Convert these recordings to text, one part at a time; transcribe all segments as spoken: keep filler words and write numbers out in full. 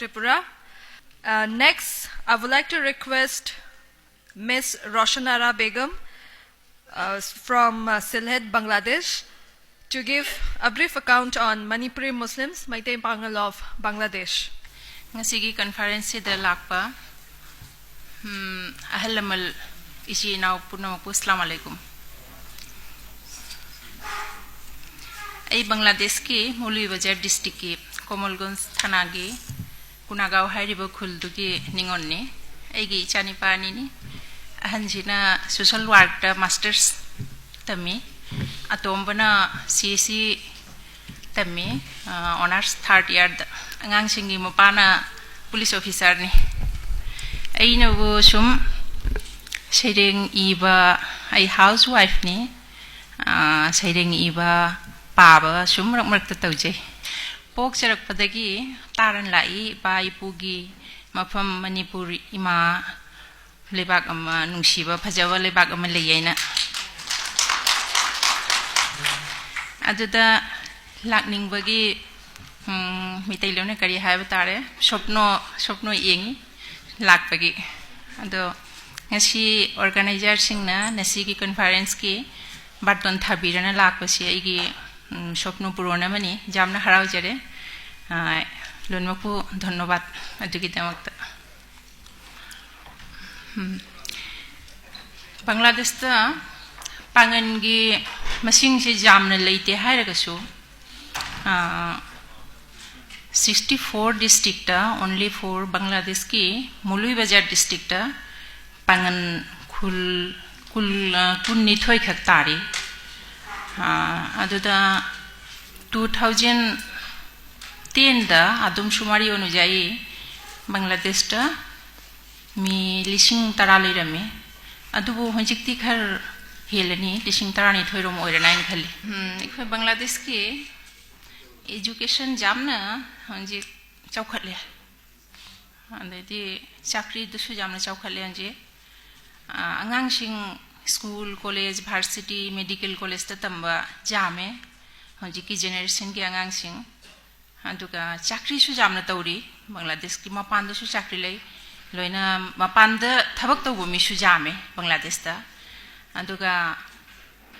Tripura. Uh, next, I would like to request Miss Roshanara Begum, uh, from, uh, Sylhet, Bangladesh, to give a brief account on Manipuri Muslims, Meitei Pangal of Bangladesh. ꯉꯁꯤꯒꯤ conference ꯁꯤꯗ ꯂꯥꯛꯄ, ꯎꯝ, ꯑꯍꯜ ꯂꯃꯟ, ꯏꯆꯤꯟ ꯏꯅꯥꯎ ꯄꯨꯝꯅꯃꯛꯄꯨ ꯑꯁꯂꯥꯝ ꯑꯂꯩꯀꯨꯝ꯫ ꯑꯩ ꯕꯪꯒ꯭ꯂꯥꯗꯦꯁꯀꯤ ꯃꯧꯂꯨꯏꯕꯖꯥꯔ district ꯀꯤ ꯀꯣꯃꯜꯒꯟꯖ ꯊꯥꯅꯥꯒꯤ ꯀꯨꯅꯥꯒꯥꯎ ꯍꯥꯏꯔꯤꯕ ꯈꯨꯜꯗꯨꯒꯤ ꯅꯤꯉꯣꯜꯅꯤ꯫ ꯑꯩꯒꯤ ꯏꯆꯥꯅꯤꯄꯥ ꯑꯅꯤꯅꯤ꯫ ꯑꯍꯟꯁꯤꯅ social work ꯇ masters ꯇꯝꯃꯤ, ꯑꯇꯣꯝꯕꯅ C S C ꯇꯝꯃꯤ, ꯑ, honours third year ꯗ꯫ ꯑꯉꯥꯡꯁꯤꯡꯒꯤ ꯃꯄꯥꯅ police officer ꯅꯤ꯫ ꯑꯩꯅꯕꯨ ꯁꯨꯝ ꯁꯩꯔꯦꯡ ꯏꯕ, ꯑꯩ housewife ꯅꯤ꯫ ꯑ, ꯁꯩꯔꯦꯡ ꯏꯕ, ꯄꯥꯕ ꯁꯨꯝ ꯃꯔꯛ ꯃꯔꯛꯇ ꯇꯧꯖꯩ꯫ ꯄꯣꯛꯆꯔꯛꯄꯗꯒꯤ ꯇꯥꯔꯟ ꯂꯥꯛꯏ, ꯏꯄꯥ ꯏꯄꯨꯒꯤ ꯃꯐꯝ ꯃꯅꯤꯄꯨꯔ ꯏꯃꯥ ꯂꯩꯕꯥꯛ ꯑꯃ, ꯅꯨꯡꯁꯤꯕ ꯐꯖꯕ ꯂꯩꯕꯥꯛ ꯑꯃ ꯂꯩ ꯍꯥꯏꯅ꯫ ꯑꯗꯨꯗ ꯂꯥꯛꯅꯤꯡꯕꯒꯤ, ꯎꯝ, ꯃꯤꯇꯩꯂꯣꯟꯅ ꯀꯔꯤ ꯍꯥꯏꯕ ꯇꯥꯔꯦ, ꯁ꯭ꯋꯞꯅꯣ, ꯁ꯭ꯋꯞꯅꯣ ꯌꯦꯡꯉꯤ ꯂꯥꯛꯄꯒꯤ꯫ ꯑꯗꯣ ꯉꯁꯤ organizer ꯁꯤꯡꯅ ꯉꯁꯤꯒꯤ conference ꯀꯤ ꯕꯥꯔꯇꯣꯟ ꯊꯥꯕꯤꯔꯅ ꯂꯥꯛꯄꯁꯤ ꯑꯩꯒꯤ, ꯎꯝ, ꯁ꯭ꯋꯞꯅꯣ ꯄꯨꯔꯣꯟ ꯑꯃꯅꯤ꯫ ꯌꯥꯝꯅ ꯍꯔꯥꯎꯖꯔꯦ꯫ ꯑ, ꯂꯣꯏꯅꯃꯛꯄꯨ ꯙꯟꯅꯕꯥꯗ ꯑꯗꯨꯒꯤꯗꯃꯛꯇ꯫ ꯎꯝ꯫ ꯕꯪꯒ꯭ꯂꯥꯗꯦꯁꯇ ꯄꯥꯡꯒꯟꯒꯤ ꯃꯁꯤꯡꯁꯦ ꯌꯥꯝꯅ ꯂꯩꯇꯦ ꯍꯥꯏꯔꯒꯁꯨ, ꯑ, sixty four district ꯇ, only for ꯕꯪꯒ꯭ꯂꯥꯗꯦꯁꯀꯤ ꯃꯧꯂꯨꯏꯕꯖꯥꯔ district ꯇ ꯄꯥꯡꯒꯟ ꯈꯨꯜ, ꯀꯨꯜ, ꯑ, ꯀꯨꯟꯅꯤꯊꯣꯏ ꯈꯛ ꯇꯥꯔꯤ꯫ ꯑ, ꯑꯗꯨꯗ two thousand ten ꯗ ꯑꯗꯨꯝ ꯁꯨꯃꯥꯔꯤ ꯑꯣꯅꯨꯖꯥꯏ ꯕꯪꯒ꯭ꯂꯥꯗꯦꯁꯇ ꯃꯤ ꯂꯤꯁꯤꯡ ꯇꯔꯥ ꯂꯩꯔꯝꯃꯤ꯫ ꯑꯗꯨꯕꯨ ꯍꯧꯖꯤꯛꯇꯤ ꯈꯔ ꯍꯦꯜꯂꯅꯤ, ꯂꯤꯁꯤꯡ ꯇꯔꯥꯅꯤꯊꯣꯏ ꯔꯣꯝ ꯑꯣꯏꯔꯅꯤ ꯍꯥꯏꯅ ꯈꯜꯂꯤ꯫ ꯎꯝ, ꯑꯩꯈꯣꯏ ꯕꯪꯒ꯭ꯂꯥꯗꯦꯁꯀꯤ education ꯌꯥꯝꯅ ꯍꯧꯖꯤꯛ ꯆꯥꯎꯈꯠꯂꯦ꯫ ꯑꯗꯩꯗꯤ ꯆꯥꯀ꯭ꯔꯤꯗꯨꯁꯨ ꯌꯥꯝꯅ ꯆꯥꯎꯈꯠꯂꯦ ꯍꯧꯖꯤꯛ꯫ ꯑ, ꯑꯉꯥꯡꯁꯤꯡ school, college, varsity, medical college ꯇ ꯇꯝꯕ ꯌꯥꯝꯃꯦ ꯍꯧꯖꯤꯛꯀꯤ generation ꯒꯤ ꯑꯉꯥꯡꯁꯤꯡ꯫ ꯑꯗꯨꯒ ꯆꯥꯀ꯭ꯔꯤꯁꯨ ꯌꯥꯝꯅ ꯇꯧꯔꯤ꯫ ꯕꯪꯒ꯭ꯂꯥꯗꯦꯁꯀꯤ ꯃꯄꯥꯟꯗꯁꯨ ꯆꯥꯀ꯭ꯔꯤ ꯂꯩ꯫ ꯂꯣꯏꯅ ꯃꯄꯥꯟꯗ ꯊꯕꯛ ꯇꯧꯕ ꯃꯤꯁꯨ ꯌꯥꯝꯃꯦ ꯕꯪꯒ꯭ꯂꯥꯗꯦꯁꯇ꯫ ꯑꯗꯨꯒ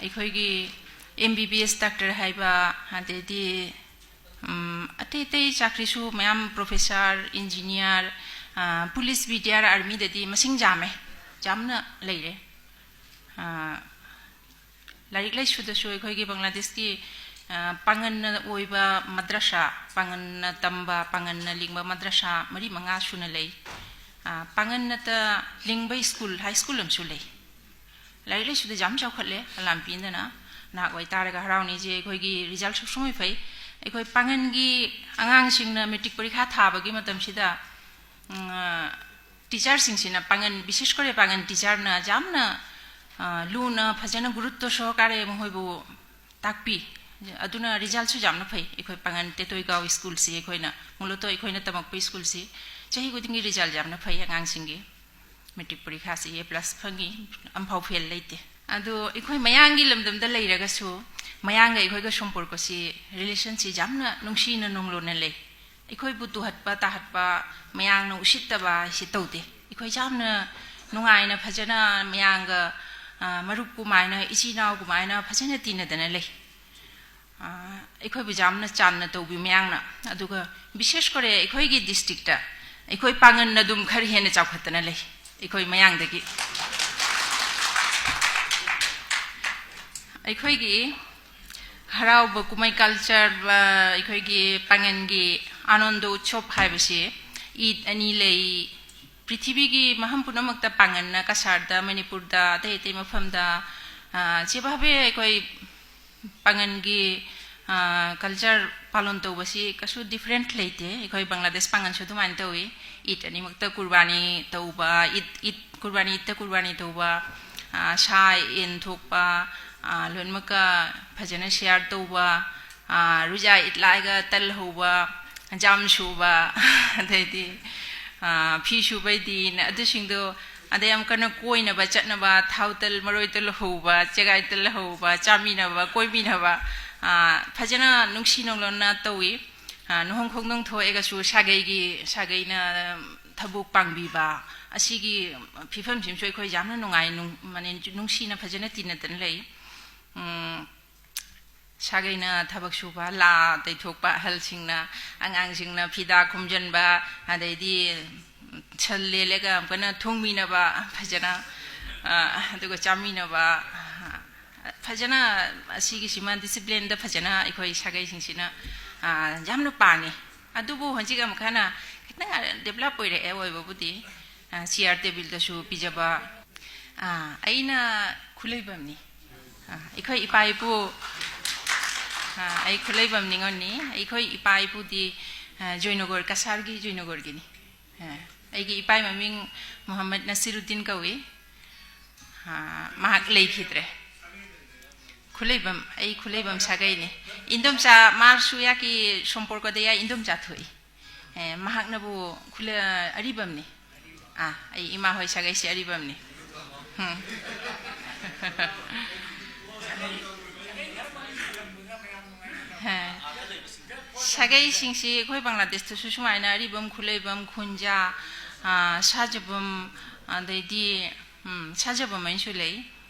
ꯑꯩꯈꯣꯏꯒꯤ M B B S doctor ꯍꯥꯏꯕ, ꯑꯗꯩꯗꯤ, ꯎꯝ, ꯑꯇꯩ ꯑꯇꯩ ꯆꯥꯀ꯭ꯔꯤꯁꯨ ꯃꯌꯥꯝ, professor, engineer, ꯑ, police, B D R, armyꯗꯗꯤ ꯃꯁꯤꯡ ꯌꯥꯝꯃꯦ, ꯌꯥꯝꯅ ꯂꯩꯔꯦ꯫ ꯑ, ꯂꯥꯏꯔꯤꯛ ꯂꯥꯏꯁꯨꯗꯁꯨ ꯑꯩꯈꯣꯏꯒꯤ ꯕꯪꯒ꯭ꯂꯥꯗꯦꯁꯀꯤ, ꯑ, ꯄꯥꯉꯟꯅ ꯑꯣꯏꯕ ꯃꯗ꯭ꯔꯁꯥ, ꯄꯥꯉꯟꯅ ꯇꯝꯕ, ꯄꯥꯉꯟꯅ ꯂꯤꯡꯕ ꯃꯗ꯭ꯔꯁꯥ ꯃꯔꯤ ꯃꯉꯥ ꯁꯨꯅ ꯂꯩ꯫ ꯑ, ꯄꯥꯉꯟꯅꯇ ꯂꯤꯡꯕ school, high school ꯑꯃꯁꯨ ꯂꯩ꯫ ꯂꯥꯏꯔꯤꯛ ꯂꯥꯏꯁꯨꯗ ꯌꯥꯝ ꯆꯥꯎꯈꯠꯂꯦ ꯑꯂꯥꯝꯄꯤꯗꯅ꯫ ꯅꯍꯥꯛ ꯑꯣꯏꯇꯥꯔꯒ ꯍꯔꯥꯎꯅꯤ꯫ ꯏꯆꯦ, ꯑꯩꯈꯣꯏꯒꯤ result ꯁꯨꯡꯁꯣꯏ ꯐꯩ꯫ ꯑꯩꯈꯣꯏ ꯄꯥꯉꯟꯒꯤ ꯑꯉꯥꯡꯁꯤꯡꯅ matric ꯄꯔꯤꯈꯥ ꯊꯥꯕꯒꯤ ꯃꯇꯝꯁꯤꯗ, ꯎꯝ, ꯑ, teacherꯁꯤꯡꯁꯤꯅ ꯄꯥꯉꯟ, ꯕꯤꯁꯦꯁ ꯀꯣꯔꯦ ꯄꯥꯉꯟ teacherꯅ ꯌꯥꯝꯅ, ꯑ, ꯂꯨꯅ ꯐꯖꯅ ꯒꯨꯔꯨꯠꯇꯣ ꯁꯣꯍꯀꯥꯔꯦ ꯃꯈꯣꯏꯕꯨ ꯇꯥꯛꯄꯤ꯫ ꯑꯗꯨꯅ resultꯁꯨ ꯌꯥꯝꯅ ꯐꯩ꯫ ꯑꯩꯈꯣꯏ ꯄꯥꯉꯟ ꯇꯦꯇꯣꯏꯒꯥꯎ schoolꯁꯤ, ꯑꯩꯈꯣꯏꯅ ꯃꯨꯂꯇꯣ ꯑꯩꯈꯣꯏꯅ ꯇꯝꯃꯛꯄ schoolꯁꯤ ꯆꯍꯤ ꯈꯨꯗꯤꯡꯒꯤ result ꯌꯥꯝꯅ ꯐꯩ ꯑꯉꯥꯡꯁꯤꯡꯒꯤ꯫ Matric ꯄꯔꯤꯈꯥꯁꯤ A plus ꯐꯪꯉꯤ, ꯑꯝꯐꯥꯎ fail ꯂꯩꯇꯦ꯫ ꯑꯗꯣ ꯑꯩꯈꯣꯏ ꯃꯌꯥꯡꯒꯤ ꯂꯝꯗꯝꯗ ꯂꯩꯔꯒꯁꯨ, ꯃꯌꯥꯡꯒ ꯑꯩꯈꯣꯏꯒ ꯁꯣꯝꯄꯣꯔꯀꯣꯁꯤ relationꯁꯤ ꯌꯥꯝꯅ ꯅꯨꯡꯁꯤꯅ ꯅꯨꯡꯂꯣꯟꯅ ꯂꯩ꯫ ꯑꯩꯈꯣꯏꯕꯨ ꯇꯨꯍꯠꯄ ꯇꯥꯍꯠꯄ, ꯃꯌꯥꯡꯅ ꯎꯁꯤꯠꯇꯕ ꯍꯥꯏꯁꯤ ꯇꯧꯗꯦ꯫ ꯑꯩꯈꯣꯏ ꯌꯥꯝꯅ ꯅꯨꯡꯉꯥꯏꯅ ꯐꯖꯅ ꯃꯌꯥꯡꯒ, ꯑ, ꯃꯔꯨꯞ ꯀꯨꯃꯥꯏꯅ, ꯏꯆꯤꯟ ꯏꯅꯥꯎ ꯀꯨꯃꯥꯏꯅ ꯐꯖꯅ ꯇꯤꯟꯅꯗꯅ ꯂꯩ꯫ ꯑ, ꯑꯩꯈꯣꯏꯕꯨ ꯌꯥꯝꯅ ꯆꯥꯟꯅ ꯇꯧꯕꯤ ꯃꯌꯥꯡꯅ꯫ ꯑꯗꯨꯒ ꯕꯤꯁꯦꯁ ꯀꯣꯔꯦ ꯑꯩꯈꯣꯏꯒꯤ districtꯇ ꯑꯩꯈꯣꯏ ꯄꯥꯉꯟꯅ ꯑꯗꯨꯝ ꯈꯔ ꯍꯦꯟꯅ ꯆꯥꯎꯈꯠꯇꯅ ꯂꯩ ꯑꯩꯈꯣꯏ ꯃꯌꯥꯡꯗꯒꯤ꯫ ꯑꯩꯈꯣꯏꯒꯤ ꯍꯔꯥꯎꯕ ꯀꯨꯝꯍꯩ culture, ꯑ, ꯑꯩꯈꯣꯏꯒꯤ ꯄꯥꯉꯟꯒꯤ ꯑꯥꯅꯟꯗ ꯎꯠꯁꯣꯞ ꯍꯥꯏꯕꯁꯤ ꯏꯗ ꯑꯅꯤ ꯂꯩ꯫ ꯄ꯭ꯔꯤꯊꯤꯕꯤꯒꯤ ꯃꯐꯝ ꯄꯨꯝꯅꯃꯛꯇ ꯄꯥꯉꯟꯅ, ꯀꯁꯥꯔꯗ, ꯃꯅꯤꯄꯨꯔꯗ, ꯑꯇꯩ ꯑꯇꯩ ꯃꯐꯝꯗ, ꯑ, ꯁꯤꯕꯥꯕꯦ ꯑꯩꯈꯣꯏ ꯄꯥꯉꯟꯒꯤ, ꯑ, culture ꯄꯥꯂꯣꯟ ꯇꯧꯕꯁꯤ ꯀꯩꯁꯨ different ꯂꯩꯇꯦ꯫ ꯑꯩꯈꯣꯏ ꯕꯪꯒ꯭ꯂꯥꯗꯦꯁ ꯄꯥꯉꯟꯁꯨ ꯑꯗꯨꯃꯥꯏꯅ ꯇꯧꯏ꯫ ꯏꯗ ꯑꯅꯤꯃꯛꯇ ꯀꯨꯔꯕꯥꯅꯤ ꯇꯧꯕ, ꯏꯗ, ꯏꯗ, ꯀꯨꯔꯕꯥꯅꯤ, ꯏꯗꯇ ꯀꯨꯔꯕꯥꯅꯤ ꯇꯧꯕ, ꯑ, ꯁꯥ ꯌꯦꯟ ꯊꯣꯛꯄ, ꯑ, ꯂꯣꯏꯅꯃꯛꯀ ꯐꯖꯅ share ꯇꯧꯕ, ꯑ, ꯔꯨꯖꯥ ꯏꯗ ꯂꯥꯛꯑꯒ ꯇꯜ ꯍꯧꯕ, ꯖꯥꯝ ꯁꯨꯕ, ꯑꯗꯩꯗꯤ, ꯑ, ꯐꯤ ꯁꯨꯕꯩ ꯗꯤꯟ, ꯑꯗꯨꯁꯤꯡꯗꯣ, ꯑꯗꯩ ꯑꯃꯨꯛꯀꯅ ꯀꯣꯏꯅꯕ ꯆꯠꯅꯕ, ꯊꯥꯎ ꯇꯜ, ꯃꯔꯣꯏ ꯇꯜ ꯍꯧꯕ, ꯆꯦꯒꯥꯏ ꯇꯜ ꯍꯧꯕ, ꯆꯥꯃꯤꯟꯅꯕ, ꯀꯣꯏꯃꯤꯟꯅꯕ, ꯑ, ꯐꯖꯅ ꯅꯨꯡꯁꯤ ꯅꯨꯡꯂꯣꯟꯅ ꯇꯧꯏ꯫ ꯂꯨꯍꯣꯡ ꯈꯣꯡꯗꯣꯡ ꯊꯣꯛꯑꯒꯁꯨ ꯁꯥꯒꯩꯒꯤ, ꯁꯥꯒꯩꯅ ꯊꯕꯛ ꯄꯥꯡꯕꯤꯕ, ꯑꯁꯤꯒꯤ ꯐꯤꯕꯝꯁꯤꯃꯁꯨ ꯑꯩꯈꯣꯏ ꯌꯥꯝꯅ ꯅꯨꯡꯉꯥꯏ, ꯅꯨꯡ-, ꯃꯅꯦ ꯅꯨꯡꯁꯤꯅ ꯐꯖꯅ ꯇꯤꯟꯅꯗꯅ ꯂꯩ꯫ ꯎꯝ, ꯁꯥꯒꯩꯅ ꯊꯕꯛ ꯁꯨꯕ, ꯂꯥ ꯇꯩꯊꯣꯛꯄ, ꯑꯍꯜꯁꯤꯡꯅ, ꯑꯉꯥꯡꯁꯤꯡꯅ ꯐꯤꯗꯥ ꯈꯣꯝꯖꯤꯟꯕ, ꯑꯗꯩꯗꯤ ꯁꯟ ꯂꯦꯜꯂꯒ ꯑꯃꯨꯛꯀꯅ ꯊꯣꯡꯃꯤꯟꯅꯕ ꯐꯖꯅ, ꯑ, ꯑꯗꯨꯒ ꯆꯥꯃꯤꯟꯅꯕ, ꯑ, ꯐꯖꯅ ꯑꯁꯤꯒꯤꯁꯤꯃ ꯗꯤꯁꯤꯄ꯭ꯂꯤꯟꯗ ꯐꯖꯅ ꯑꯩꯈꯣꯏ ꯁꯥꯒꯩꯁꯤꯡꯁꯤꯅ, ꯑ, ꯌꯥꯝꯅ ꯄꯥꯡꯉꯤ꯫ ꯑꯗꯨꯕꯨ ꯍꯧꯖꯤꯛ ꯑꯃꯨꯛ ꯍꯟꯅ ꯈꯤꯇꯪ ꯗꯦꯕꯂꯞ ꯑꯣꯏꯔꯛꯑꯦ ꯑꯣꯏꯕꯕꯨꯗꯤ, ꯑ, ꯆꯤꯌꯔ ꯇꯦꯕꯜꯗꯁꯨ ꯄꯤꯖꯕ꯫ ꯑ, ꯑꯩꯅ ꯈꯨꯂꯩꯕꯝꯅꯤ꯫ ꯑ, ꯑꯩꯈꯣꯏ ꯏꯄꯥ ꯏꯄꯨ, ꯑ, ꯑꯩ ꯈꯨꯂꯩꯕꯝ ꯅꯤꯉꯣꯜꯅꯤ꯫ ꯑꯩꯈꯣꯏ ꯏꯄꯥ ꯏꯄꯨꯗꯤ, ꯑ, ꯖꯣꯏꯅꯒꯔ, ꯀꯁꯥꯔꯒꯤ ꯖꯣꯏꯅꯒꯔꯒꯤꯅꯤ꯫ ꯑ, ꯑꯩꯒꯤ ꯏꯄꯥꯒꯤ ꯃꯃꯤꯡ ꯃꯨꯍꯝꯃꯗ ꯅꯁꯤꯔꯨꯗꯤꯟ ꯀꯧꯏ꯫ ꯑ, ꯃꯍꯥꯛ ꯂꯩꯈꯤꯗ꯭ꯔꯦ꯫ ꯈꯨꯂꯩꯕꯝ, ꯑꯩ ꯈꯨꯂꯩꯕꯝ ꯁꯥꯒꯩꯅꯤ꯫ ꯏꯟꯗꯣꯝꯆꯥ ꯃꯥꯔꯁꯨꯌꯥꯀꯤ ꯁꯣꯝꯄꯣꯔꯀꯗꯌꯥ ꯏꯟꯗꯣꯝꯆꯥ ꯊꯣꯛꯏ꯫ ꯑꯦ, ꯃꯍꯥꯛꯅꯕꯨ ꯈꯨꯂ-, ꯑꯔꯤꯕꯝꯅꯤ꯫ ꯑꯥ, ꯑꯩ ꯏꯃꯥ ꯍꯣꯏ ꯁꯥꯒꯩꯁꯦ ꯑꯔꯤꯕꯝꯅꯤ꯫ ꯎꯝ꯫ ꯍꯦ꯫ ꯁꯥꯒꯩꯁꯤꯡꯁꯤ ꯑꯩꯈꯣꯏ ꯕꯪꯒ꯭ꯂꯥꯗꯦꯁꯇꯁꯨ ꯁꯨꯃꯥꯏꯅ ꯑꯔꯤꯕꯝ, ꯈꯨꯂꯩꯕꯝ, ꯈꯨꯟꯖꯥ, ꯑꯥ, ꯁꯥꯖꯕꯝ, ꯑꯗꯩꯗꯤ, ꯎꯝ, ꯁꯥꯖꯕꯝ ꯍꯥꯏꯅꯁꯨ ꯂꯩ꯫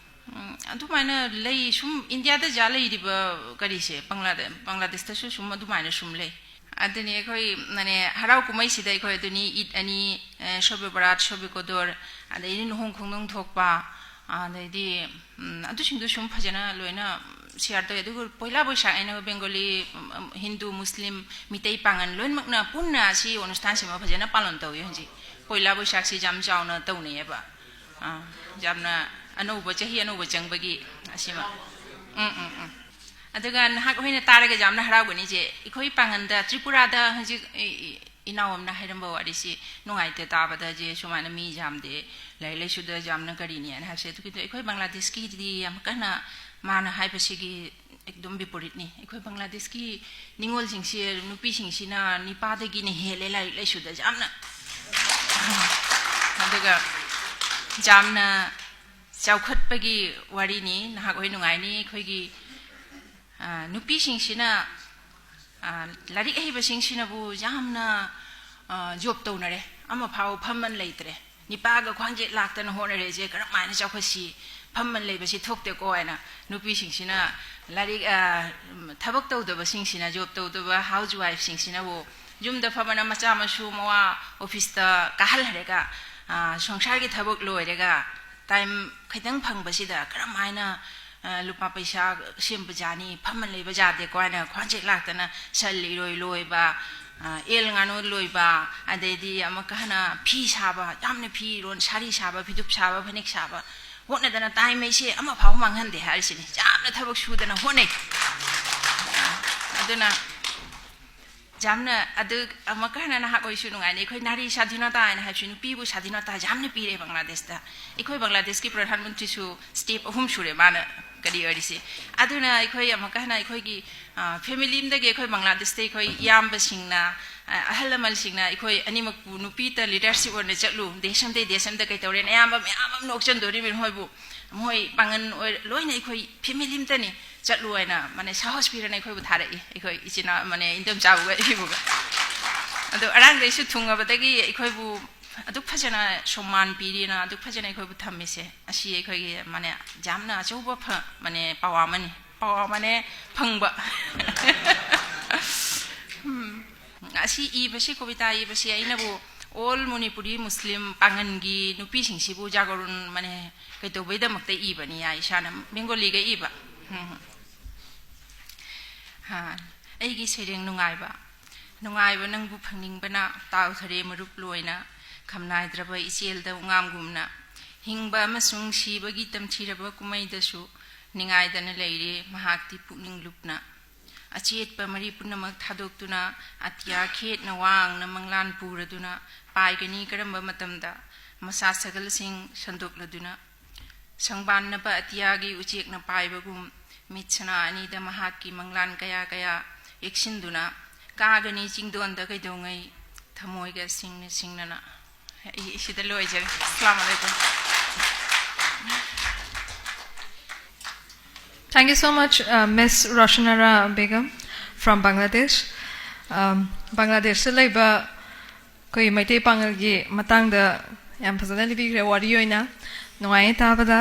ꯎꯝ, ꯑꯗꯨꯃꯥꯏꯅ ꯂꯩ꯫ ꯁꯨꯝ ꯏꯟꯗꯤꯌꯥꯗ ꯖꯥ ꯂꯩꯔꯤꯕ ꯀꯔꯤꯁꯦ, ꯕꯪꯒ꯭ꯂꯥꯗꯦ-, ꯕꯪꯒ꯭ꯂꯥꯗꯦꯁꯇꯁꯨ ꯁꯨꯝ ꯑꯗꯨꯃꯥꯏꯅ ꯁꯨꯝ ꯂꯩ꯫ ꯑꯗꯨꯅꯤ ꯑꯩꯈꯣꯏ, ꯃꯥꯅꯦ, ꯍꯔꯥꯎ ꯀꯨꯝꯍꯩꯁꯤꯗ ꯑꯩꯈꯣꯏ ꯑꯗꯨꯅꯤ, ꯏꯗ ꯑꯅꯤ, ꯑꯦ, ꯁꯣꯕꯦ ꯕꯔꯥꯠ, ꯁꯣꯕꯦ ꯀꯣꯗꯣꯔ, ꯑꯗꯩꯗꯤ ꯂꯨꯍꯣꯡ ꯈꯣꯡꯗꯣꯡ ꯊꯣꯛꯄ, ꯑꯗꯩꯗꯤ, ꯎꯝ, ꯑꯗꯨꯁꯤꯡꯗꯨ ꯁꯨꯝ ꯐꯖꯅ ꯂꯣꯏꯅ ꯁꯤꯌꯥꯔ ꯇꯧꯋꯤ꯫ ꯑꯗꯨꯒ ꯄꯣꯏꯂꯥ ꯕꯣꯏꯁꯥꯈ ꯍꯥꯏꯅ ꯕꯦꯡꯒꯣꯂꯤ, ꯎꯝ, ꯎꯝ, ꯍꯤꯟꯗꯨ, ꯃꯨꯁꯂꯤꯝ, ꯃꯤꯇꯩ, ꯄꯥꯉꯟ ꯂꯣꯏꯅꯃꯛꯅ ꯄꯨꯟꯅ ꯁꯤ ꯑꯣꯅꯨꯁꯊꯥꯟꯁꯤꯃ ꯐꯖꯅ ꯄꯥꯂꯟ ꯇꯧꯋꯤ ꯍꯧꯖꯤꯛ꯫ ꯄꯣꯏꯂꯥ ꯕꯣꯏꯁꯥꯈꯁꯤ ꯌꯥꯝ ꯆꯥꯎꯅ ꯇꯧꯅꯩꯌꯦꯕ꯫ ꯑꯥ, ꯌꯥꯝꯅ ꯑꯅꯧꯕ, ꯆꯍꯤ ꯑꯅꯧꯕ ꯆꯪꯕꯒꯤ ꯑꯁꯤꯃ꯫ ꯎꯝ, ꯎꯝ, ꯎꯝ꯫ ꯑꯗꯨꯒ ꯅꯍꯥꯛ ꯍꯣꯏꯅ ꯇꯥꯔꯒ ꯌꯥꯝꯅ ꯍꯔꯥꯎꯒꯅꯤ ꯏꯆꯦ, ꯑꯩꯈꯣꯏ ꯄꯥꯉꯟꯗ ꯇ꯭ꯔꯤꯄꯨꯔꯥꯗ ꯍꯧꯖꯤꯛ ꯏ-, ꯏ-, ꯏꯅꯥꯎ ꯑꯃꯅ ꯍꯥꯏꯔꯝꯕ ꯋꯥꯔꯤꯁꯤ ꯅꯨꯡꯉꯥꯏꯇꯦ ꯇꯥꯕꯗ, ꯏꯆꯦ, ꯁꯨꯃꯥꯏꯅ ꯃꯤ ꯌꯥꯝꯗꯦ, ꯂꯥꯏꯔꯤꯛ ꯂꯥꯏꯁꯨꯗ ꯌꯥꯝꯅ ꯀꯔꯤꯅꯦꯅ ꯍꯥꯏꯕꯁꯦ꯫ ꯑꯗꯨꯒꯤꯗꯣ ꯑꯩꯈꯣꯏ ꯕꯪꯒ꯭ꯂꯥꯗꯦꯁꯀꯤꯗꯤ ꯌꯥꯝ ꯀꯟꯅ ꯃꯥꯅ ꯍꯥꯏꯕꯁꯤꯒꯤ ꯑꯦꯛꯗꯝ ꯕꯤꯄꯔꯤꯠꯅꯤ꯫ ꯑꯩꯈꯣꯏ ꯕꯪꯒ꯭ꯂꯥꯗꯦꯁꯀꯤ ꯅꯤꯉꯣꯜꯁꯤꯡꯁꯤ, ꯅꯨꯄꯤꯁꯤꯡꯁꯤꯅ ꯅꯤꯄꯥꯗꯒꯤꯅ ꯍꯦꯜꯂꯦ ꯂꯥꯏꯔꯤꯛ ꯂꯥꯏꯁꯨꯗ ꯌꯥꯝꯅ꯫ ꯑꯗꯨꯒ ꯌꯥꯝꯅ ꯆꯥꯎꯈꯠꯄꯒꯤ ꯋꯥꯔꯤꯅꯤ꯫ ꯅꯍꯥꯛ ꯍꯣꯏ ꯅꯨꯡꯉꯥꯏꯅꯤ꯫ ꯑꯩꯈꯣꯏꯒꯤ, ꯑ, ꯅꯨꯄꯤꯁꯤꯡꯁꯤꯅ ꯂꯥꯏꯔꯤꯛ ꯍꯩꯕꯁꯤꯡꯁꯤꯅꯕꯨ ꯌꯥꯝꯅ ꯖꯣꯕ ꯇꯧꯅꯔꯦ, ꯑꯃ ꯐꯥꯎ ꯐꯝꯃꯟ ꯂꯩꯇ꯭ꯔꯦ꯫ ꯅꯤꯄꯥꯒ ꯈ꯭ꯋꯥꯡꯖꯦꯛ ꯂꯥꯛꯇꯅ ꯍꯣꯠꯅꯔꯦꯁꯦ ꯀꯔꯝꯍꯥꯏꯅ ꯆꯥꯎꯈꯠꯁꯤ? ꯐꯝꯃꯟ ꯂꯩꯕꯁꯤ ꯊꯣꯛꯇꯦꯀꯣ ꯍꯥꯏꯅ ꯅꯨꯄꯤꯁꯤꯡꯁꯤꯅ ꯂꯥꯏꯔꯤꯛ, ꯊꯕꯛ ꯇꯧꯗꯕꯁꯤꯡꯁꯤꯅ, ꯖꯣꯕ ꯇꯧꯗꯕ ꯍꯥꯎꯁ ꯋꯥꯏꯐꯁꯤꯡꯁꯤꯅꯕꯨ ꯌꯨꯝꯗ ꯐꯝꯃꯅ ꯃꯆꯥ ꯃꯁꯨ ꯃꯋꯥ ꯑꯣꯐꯤꯁꯇ ꯀꯥꯍꯜꯂꯔꯒ, ꯁꯪꯁꯥꯔꯒꯤ ꯊꯕꯛ ꯂꯣꯏꯔꯒ ꯇꯥꯏꯝ ꯈꯤꯇꯪ ꯐꯪꯕꯁꯤꯗ ꯀꯔꯝꯍꯥꯏꯅ ꯂꯨꯄꯥ ꯄꯩꯁꯥ ꯁꯦꯝꯕ ꯖꯥꯅꯤ, ꯐꯝꯃ ꯂꯩꯕ ꯌꯥꯗꯦꯀꯣ ꯍꯥꯏꯅ ꯈ꯭ꯋꯥꯡꯖꯦꯛ ꯂꯥꯛꯇꯅ ꯁꯟ ꯏꯔꯣꯏ ꯂꯣꯏꯕ, ꯑꯦꯜ ꯉꯥꯅꯨ ꯂꯣꯏꯕ, ꯑꯗꯩꯗꯤ ꯑꯃꯨꯛꯀ ꯍꯟꯅ ꯐꯤ ꯁꯥꯕ, ꯌꯥꯝꯅ ꯐꯤꯔꯣꯟ ꯁꯥꯔꯤ ꯁꯥꯕ, ꯐꯤꯗꯨꯞ ꯁꯥꯕ, ꯐꯅꯦꯛ ꯁꯥꯕ ꯍꯣꯠꯅꯗꯅ ꯇꯥꯏꯝ ꯑꯩꯁꯦ ꯑꯃ ꯐꯥꯎ ꯃꯥꯡꯍꯟꯗꯦ ꯍꯥꯏꯔꯤꯁꯤꯅꯤ꯫ ꯌꯥꯝꯅ ꯊꯕꯛ ꯁꯨꯗꯅ ꯍꯣꯠꯅꯩ꯫ ꯑꯗꯨꯅ ꯌꯥꯝꯅ ꯑꯗꯨ ꯑꯃꯨꯛꯀ ꯍꯟꯅ ꯅꯍꯥꯛ ꯑꯣꯏꯁꯨ ꯅꯨꯡꯉꯥꯏꯅꯤ꯫ ꯑꯩꯈꯣꯏ ꯅꯥꯔꯤ ꯁꯥꯙꯤꯅꯣꯇꯥ ꯍꯥꯏꯅ ꯍꯥꯏꯕꯁꯤ ꯅꯨꯄꯤꯕꯨ ꯁꯥꯙꯤꯅꯣꯇꯥ ꯌꯥꯝꯅ ꯄꯤꯔꯦ ꯕꯪꯒ꯭ꯂꯥꯗꯦꯁꯇ꯫ ꯑꯩꯈꯣꯏ ꯕꯪꯒ꯭ꯂꯥꯗꯦꯁꯀꯤ ꯄ꯭ꯔꯙꯥꯟ ꯃꯟꯇ꯭ꯔꯤꯁꯨ ꯁ꯭ꯇꯦꯞ ꯑꯍꯨꯝ ꯁꯨꯔꯦ ꯃꯥꯅ ꯀꯔꯤ ꯑꯣꯏꯔꯤꯁꯤ꯫ ꯑꯗꯨꯅ ꯑꯩꯈꯣꯏ ꯑꯃꯨꯛꯀ ꯍꯟꯅ ꯑꯩꯈꯣꯏꯒꯤ ꯐꯦꯃꯤꯂꯤ ꯑꯃꯗꯒꯤ ꯑꯩꯈꯣꯏ ꯕꯪꯒ꯭ꯂꯥꯗꯦꯁꯇ ꯑꯩꯈꯣꯏ ꯏꯌꯥꯝꯕꯁꯤꯡꯅ, ꯑꯍꯜ ꯂꯃꯟꯁꯤꯡꯅ ꯑꯩꯈꯣꯏ ꯑꯅꯤꯃꯛꯄꯨ ꯅꯨꯄꯤꯇ ꯂꯤꯗꯔꯁꯤꯞ ꯑꯣꯏꯅ ꯆꯠꯂꯨ, ꯗꯦꯁ ꯑꯃꯗꯒꯤ ꯗꯦꯁ ꯑꯃꯗ ꯀꯩ ꯇꯧꯔꯦꯅ ꯑꯌꯥꯝꯕ ꯃꯌꯥꯝ ꯑꯃ ꯅꯣꯛꯆꯟꯗꯣꯔꯤꯕꯅꯤ꯫ ꯃꯣꯏꯕꯨ, ꯃꯣꯏ ꯄꯥꯡꯒꯟ ꯑꯣꯏ ꯂꯣꯏꯅ ꯑꯩꯈꯣꯏ ꯐꯦꯃꯤꯂꯤ ꯑꯃꯇꯅꯤ ꯆꯠꯂꯨ ꯍꯥꯏꯅ ꯃꯥꯅꯦ ꯁꯥꯍꯣꯁ ꯄꯤꯔꯅ ꯑꯩꯈꯣꯏꯕꯨ ꯊꯥꯔꯛꯏ, ꯑꯩꯈꯣꯏ ꯏꯆꯤꯟ ꯏꯅꯥꯎ ꯃꯥꯅꯦ ꯏꯟꯗꯣꯝꯆꯥꯕꯨꯒ ꯏꯕꯨꯒ꯫ ꯑꯗꯣ ꯑꯔꯥꯡꯗꯩꯁꯨ ꯊꯨꯡꯉꯕꯗꯒꯤ ꯑꯩꯈꯣꯏꯕꯨ ꯑꯗꯨꯛ ꯐꯖꯅ ꯁꯣꯃꯥꯟ ꯄꯤꯔꯤꯅ ꯑꯗꯨꯛ ꯐꯖꯅ ꯑꯩꯈꯣꯏꯕꯨ ꯊꯝꯃꯤꯁꯦ, ꯑꯁꯤ ꯑꯩꯈꯣꯏꯒꯤ ꯃꯥꯅꯦ ꯌꯥꯝꯅ ꯑꯆꯧꯕ ꯐ-, ꯃꯥꯅꯦ ꯄꯋꯥ ꯑꯃꯅꯤ, ꯄꯋꯥ ꯃꯥꯅꯦ ꯐꯪꯕ꯫ ꯎꯝ꯫ ꯑꯁꯤ ꯏꯕꯁꯤ, ꯀꯕꯤꯇꯥ ꯏꯕꯁꯤ ꯑꯩꯅꯕꯨ ꯑꯣꯜ ꯃꯅꯤꯄꯨꯔꯤ ꯃꯨꯁꯂꯤꯝ ꯄꯥꯡꯒꯟꯒꯤ ꯅꯨꯄꯤꯁꯤꯡꯁꯤꯕꯨ ꯖꯥꯒꯔꯨꯟ ꯃꯥꯅꯦ ꯀꯩꯗꯧꯕꯩꯗꯃꯛꯇ ꯏꯕꯅꯤ ꯍꯥꯏ ꯏꯁꯥꯅ ꯕꯦꯡꯒꯣꯂꯤꯒ ꯏꯕ꯫ ꯎꯝ꯫ ꯍꯥ, ꯑꯩꯒꯤ ꯁꯩꯔꯦꯡ ꯅꯨꯡꯉꯥꯏꯕ꯫ ꯅꯨꯡꯉꯥꯏꯕ ꯅꯪꯕꯨ ꯐꯪꯅꯤꯡꯕꯅ ꯇꯥꯎꯊꯔꯦ ꯃꯔꯨꯞ ꯂꯣꯏꯅ꯫ ꯈꯝꯅꯥꯏꯗ꯭ꯔꯕ ꯏꯆꯦꯜꯗ ꯎꯉꯥꯝꯒꯨꯝꯅ ꯍꯤꯡꯕ ꯑꯃꯁꯨꯡ ꯁꯤꯕꯒꯤ ꯇꯝꯊꯤꯔꯕ ꯀꯨꯝꯃꯩꯗꯁꯨ ꯅꯤꯡꯉꯥꯏꯗꯅ ꯂꯩꯔꯦ ꯃꯍꯥꯛꯇꯤ ꯄꯨꯛꯅꯤꯡ ꯂꯨꯞꯅ꯫ ꯑꯆꯦꯠꯄ ꯃꯔꯤ ꯄꯨꯝꯅꯃꯛ ꯊꯥꯗꯣꯛꯇꯨꯅ ꯑꯇꯤꯌꯥ ꯈꯦꯠꯅ ꯋꯥꯡꯅ ꯃꯪꯂꯥꯟ ꯄꯨꯔꯗꯨꯅ ꯄꯥꯏꯒꯅꯤ ꯀꯔꯝꯕ ꯃꯇꯝꯗ ꯃꯁꯥ ꯁꯒꯜꯁꯤꯡ ꯁꯟꯗꯣꯛꯂꯗꯨꯅ꯫ ꯁꯪꯕꯥꯟꯅꯕ ꯑꯇꯤꯌꯥꯒꯤ ꯎꯆꯦꯛꯅ ꯄꯥꯏꯕꯒꯨꯝ ꯃꯤꯠ ꯁꯅꯥ ꯑꯅꯤꯗ ꯃꯍꯥꯛꯀꯤ ꯃꯪꯂꯥꯟ ꯀꯌꯥ ꯀꯌꯥ ꯌꯦꯛꯁꯤꯟꯗꯨꯅ ꯀꯥꯒꯅꯤ ꯆꯤꯡꯗꯣꯟꯗ ꯀꯩꯗꯧꯉꯩ ꯊꯃꯣꯏꯒ ꯁꯤꯡꯅ ꯁꯤꯡꯅꯅ꯫ ꯑꯩ ꯁꯤꯗ ꯂꯣꯏꯖꯔꯦ꯫ ꯑꯁꯂꯥꯃꯨ ꯑꯂꯩꯀꯨꯝ꯫ Thank you so much, uh, Miss Roshanara Begum, from Bangladesh. Um, ꯕꯪꯒ꯭ꯂꯥꯗꯦꯁꯇ ꯂꯩꯕ ꯑꯩꯈꯣꯏ ꯃꯩꯇꯩ ꯄꯥꯉꯜꯒꯤ ꯃꯇꯥꯡꯗ ꯌꯥꯝ ꯐꯖꯅ ꯂꯤꯕꯤꯈ꯭ꯔꯦ ꯋꯥꯔꯤ ꯑꯣꯏꯅ꯫ ꯅꯨꯡꯉꯥꯏꯌꯦ ꯇꯥꯕꯗ꯫